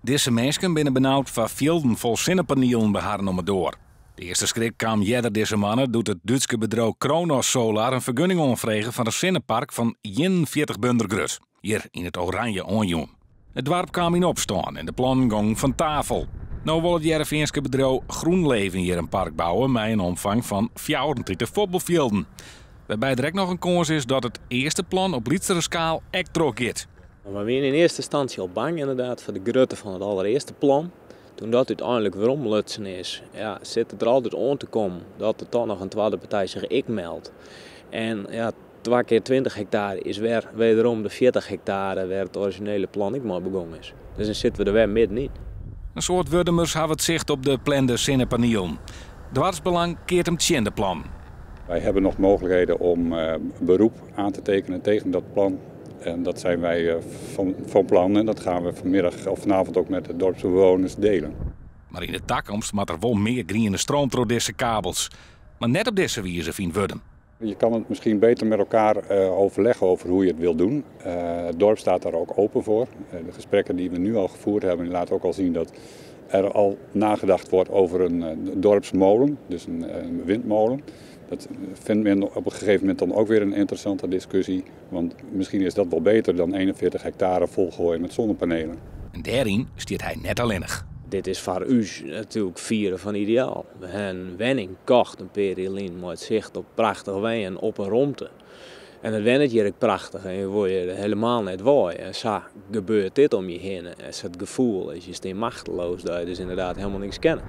Dizze minsken binne benaud foar fjilden fol sinnepanielen by harren om 'e doar. De earste skrik kaam earder dizze moanne doe't it Dútske bedriuw Kronos Solar in fergunning oanfrege foar in sinnepark fan 41 bunder grut, hjir yn it oranje oanjûn. It doarp kaam yn opstân en de plannen gongen fan tafel. No wol it Hearrenfeanske bedriuw Groenleven hjir in park bouwe mei in omfang fan 34 fuotbalfjilden. Wêrby't der ek noch in kâns is dat it earste plan op lytsere skaal ek trochgiet. We wiene yn earste ynstânsje al bang inderdaad foar de grutte fan it allerearste plan. Toen dat úteinlik weromlutsen is, ja, sit it der altyd oan te kommen dat der toch noch in twadde partij sich ek meldt. En ja, 2 kear 20 hektare is wer wederom de 40 hektare wêr't it orizjinele plan ek mei begûn is. Dus dan sitte we der wer middenyn. In soad Wurdumers hawwe it sicht op de plande sinnepanielen. Doarpsbelang keart him tsjin de plannen. Wij hebben nog mogelijkheden om beroep aan te tekenen tegen dat plan. En dat zijn wij van plan en dat gaan we vanmiddag of vanavond ook met de dorpsbewoners delen. Mar yn de takomst moat der wol mear griene stroom troch dizze kabels. Mar net op dizze wize, fynt Wurdum. Je kan het misschien beter met elkaar overleggen over hoe je het wil doen. Het dorp staat daar ook open voor. De gesprekken die we nu al gevoerd hebben, die laten ook al zien dat er al nagedacht wordt over een dorpsmolen, dus een windmolen. Dat vindt men op een gegeven moment dan ook weer een interessante discussie. Want misschien is dat wel beter dan 41 hectare volgooien met zonnepanelen. En dêryn stiet hy net allinnich. Dit is foar ús natuerlik fierre fan ideaal. We hawwe in wenning kocht in pear jier lyn mei it sicht op prachtich wenjen op in romte. En it wennet hjir ek prachtich en je wolle hjir helemaal net wei. En sa gebeurt dit om je hinne. En it gefoel is, je steane machteloos dat je dus inderdaad helemaal niks kinne.